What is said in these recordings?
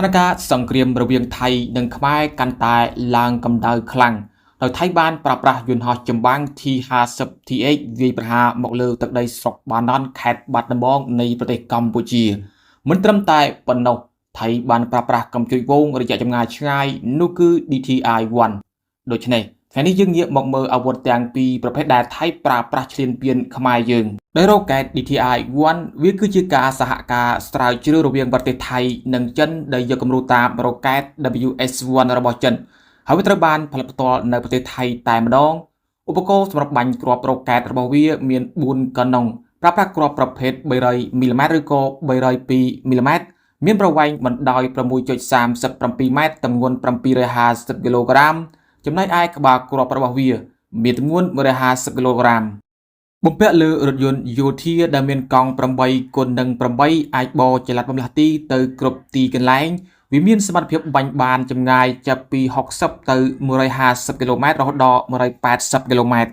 នការណ៍សង្គ្រាមរវាងថៃនិងខ្មែរកាន់តែឡើងកម្ដៅខ្លាំងដោយថៃបានប្រើប្រាស់យន្តហោះចម្បាំង T-50TH វាយប្រហារមកលើទឹកដីស្រុកបាណន់ខេត្តបាត់ដំបងនៃប្រទេសកម្ពុជាមិនត្រឹមតែប៉ុណ្ណោះថៃបានប្រើប្រាស់កាំជ្រួចហ្វូងរយៈចម្ងាយឆ្ងាយនោះគឺ DTI-1 ដូច្នេះថ្ងៃនេះយើងងាកមកមើលអាវុធទាំងពីរប្រភេទដែលថៃប្រើប្រាស់ឈ្លានពានខ្មែរយើងដោយរ៉ុកែត DTI-1 វាគឺជាការសហការស្រាវជ្រាវរវាងប្រទេសថៃនិងចិនដែលយកគំរូតាមរ៉ុកែត WS-1 របស់ចិនហើយវាត្រូវបានផលិតផ្ទាល់នៅប្រទេសថៃតែម្ដងឧបករណ៍សម្រាប់បាញ់គ្រាប់រ៉ុកែតរបស់វាមាន4កាណុងប្រើប្រាស់គ្រាប់ប្រភេទ300មីលីម៉ែត្រឬក៏302មីលីម៉ែត្រមានប្រវែងបណ្ដោយ6.37ម៉ែត្រទម្ងន់750គីឡូក្រាមចំណែកឯក្បាលគ្រាប់របស់វា មានទម្ងន់150គីឡូក្រាមបំពាក់លើរថយន្តយោធាដែលមានកង់8គុណនឹង8អាចបរចល័តបំលាស់ទីទៅគ្រប់ទីកន្លែងវាមានសមត្ថភាពបាញ់បានចម្ងាយចាប់ពី60ទៅ150គីឡូម៉ែត្ររហូតដល់180គីឡូម៉ែត្រ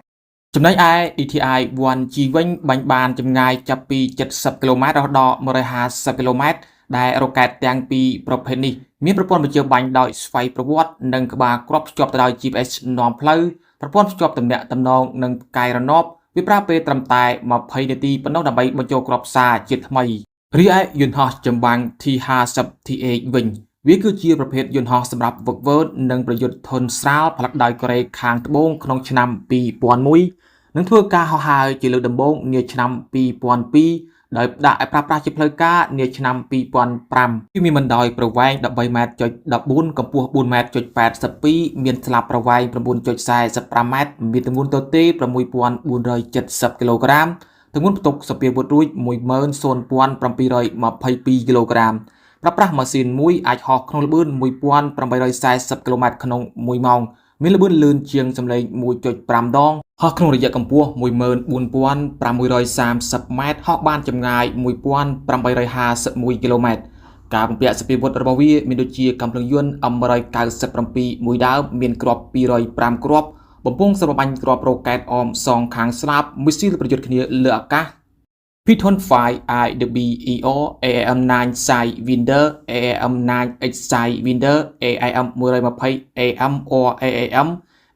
ចំណែកឯ DTI 1G វិញបាញ់បានចម្ងាយចាប់ពី70គីឡូម៉ែត្ររហូតដល់150គីឡូម៉ែត្រដែលរ៉ុកែតទាំងពីរប្រភេទនេះមានប្រព័ន្ធបញ្ជាបាញ់ដោយស្វ័យប្រវត្តិនិងក្បាលគ្រាប់ភ្ជាប់ទៅដោយ GPS នាំផ្លូវប្រព័ន្ធភ្ជាប់ទំនាក់ទំនងនិងផ្កាយរណបវាប្រើពេលត្រឹមតែ20នាទីប៉ុណ្ណោះដើម្បីបញ្ចូលគ្រាប់សារជាថ្មីរីឯយន្តហោះចម្បាំង T-50TH វិញវាគឺជាប្រភេទយន្តហោះសម្រាប់ហ្វឹកហ្វឺននិងប្រយុទ្ធធន់ស្រាលផលិតដោយកូរ៉េខាងត្បូងក្នុងឆ្នាំ2001និងធ្វើការហោះហើរជាលើកដំបូងនាឆ្នាំ2002ដោយដាក់ឲ្យប្រើប្រាស់ជាផ្លូវការនាឆ្នាំ2005វាមានបណ្ដោយប្រវែង13ម៉ែត្រចុច14កម្ពស់4ម៉ែត្រចុច82មានស្លាបប្រវែង9.45ម៉ែត្រមានទម្ងន់ទទេ6470គីឡូក្រាមទម្ងន់ផ្ទុកសព្វាវុធរួច10722គីឡូក្រាមប្រើប្រាស់ម៉ាស៊ីនមួយអាចហោះក្នុងល្បឿន1840គីឡូម៉ែត្រក្នុង1ម៉ោងមានល្បឿនលឿនជាងសំឡេង1.5ដងហោះក្នុងរយៈកម្ពស់14530ម៉ែត្រហោះបានចម្ងាយ1851គីឡូម៉ែត្រការបំពាក់សព្វាវុធរបស់វាមានដូចជាកាំភ្លើងយន្ត M197 មួយដើមមានគ្រាប់205គ្រាប់បំពង់សម្រាប់បាញ់គ្រាប់រ៉ុកែតអមសងខាងស្លាបមីស៊ីលប្រយុទ្ធគ្នាលើអាកាស Python 5 IWER AIM-9 Sidewinder AIM-9X Sidewinder AIM 120 AM or AAM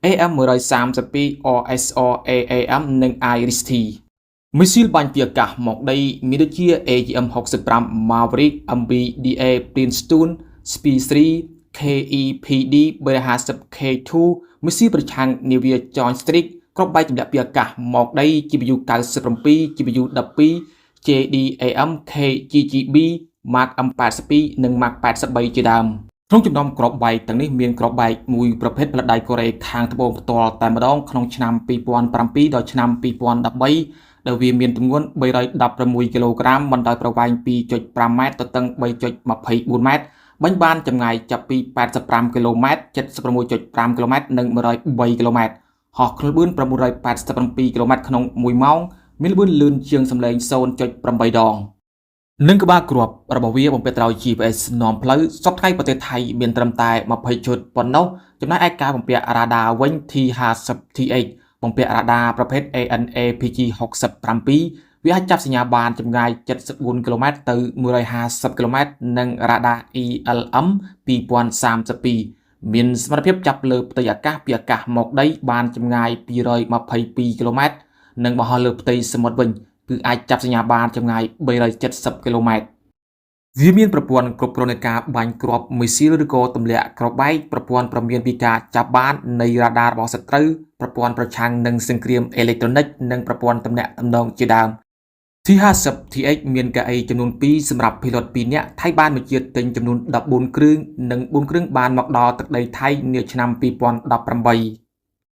AM 132 RSR AAM និង IRIS-T មីស៊ីលបាញ់ពីអាកាសមកដីមានដូចជា AGM 65 Maverick MBDA Brimstone SP3 KEPD 350 K2 មីស៊ីលប្រឆាំងនាវា Joint Strike គ្រាប់បែកទម្លាក់ពីអាកាសមកដី GBU 97 GBU 12 JDAM KGGB Mark M82 និង Mark 83ជាដើមក្នុងចំណោមគ្រាប់បែកទាំងនេះមានគ្រាប់បែកមួយប្រភេទផលិតដោយកូរ៉េខាងត្បូងផ្ទាល់តែម្ដងក្នុងឆ្នាំ2007ដល់ឆ្នាំ2013ដែលវាមានទម្ងន់316គីឡូក្រាមបណ្ដោយប្រវែង2.5ម៉ែត្រទទឹង3.24ម៉ែត្របាញ់បានចម្ងាយចាប់ពី85គីឡូម៉ែត្រ76.5គីឡូម៉ែត្រនិង103គីឡូម៉ែត្រហោះក្នុងល្បឿន987គីឡូម៉ែត្រក្នុង1ម៉ោងមានល្បឿនលឿនជាងសំឡេង0.8ដងនិងក្បាលគ្រាប់របស់វាបំពាក់ដោយ GPS នាំផ្លូវសព្វថ្ងៃប្រទេសថៃមានត្រឹមតែ20ឈុតប៉ុណ្ណោះចំណែកឯការបំពាក់រ៉ាដាវិញ T50TH បំពាក់រ៉ាដាប្រភេទ AN/APG 67វាអាចចាប់សញ្ញាបានចម្ងាយ74គីឡូម៉ែត្រទៅ150គីឡូម៉ែត្រនិងរ៉ាដា ELM 2032មានសមត្ថភាពចាប់លើផ្ទៃអាកាសពីអាកាសមកដីបានចម្ងាយ222គីឡូម៉ែត្រនិងបង្ហោះលើផ្ទៃសមុទ្រវិញគឺអាចចាប់សញ្ញាបានចម្ងាយ370គីឡូម៉ែត្រវាមានប្រព័ន្ធគ្រប់គ្រងនៃការបាញ់គ្រាប់មីស៊ីលឬក៏ទម្លាក់គ្រាប់បែកប្រព័ន្ធព្រមានពីការចាប់បាននៃរ៉ាដារបស់សត្រូវប្រព័ន្ធប្រឆាំងនឹងសង្គ្រាមអេឡិចត្រូនិកនិងប្រព័ន្ធទំនាក់ទំនងជាដើម T50TH មានកៅអីចំនួន2សម្រាប់ pilot 2នាក់ថៃបានបញ្ជាទិញចំនួន14គ្រឿងនិង4គ្រឿងបានមកដល់ទឹកដីថៃនាឆ្នាំ2018។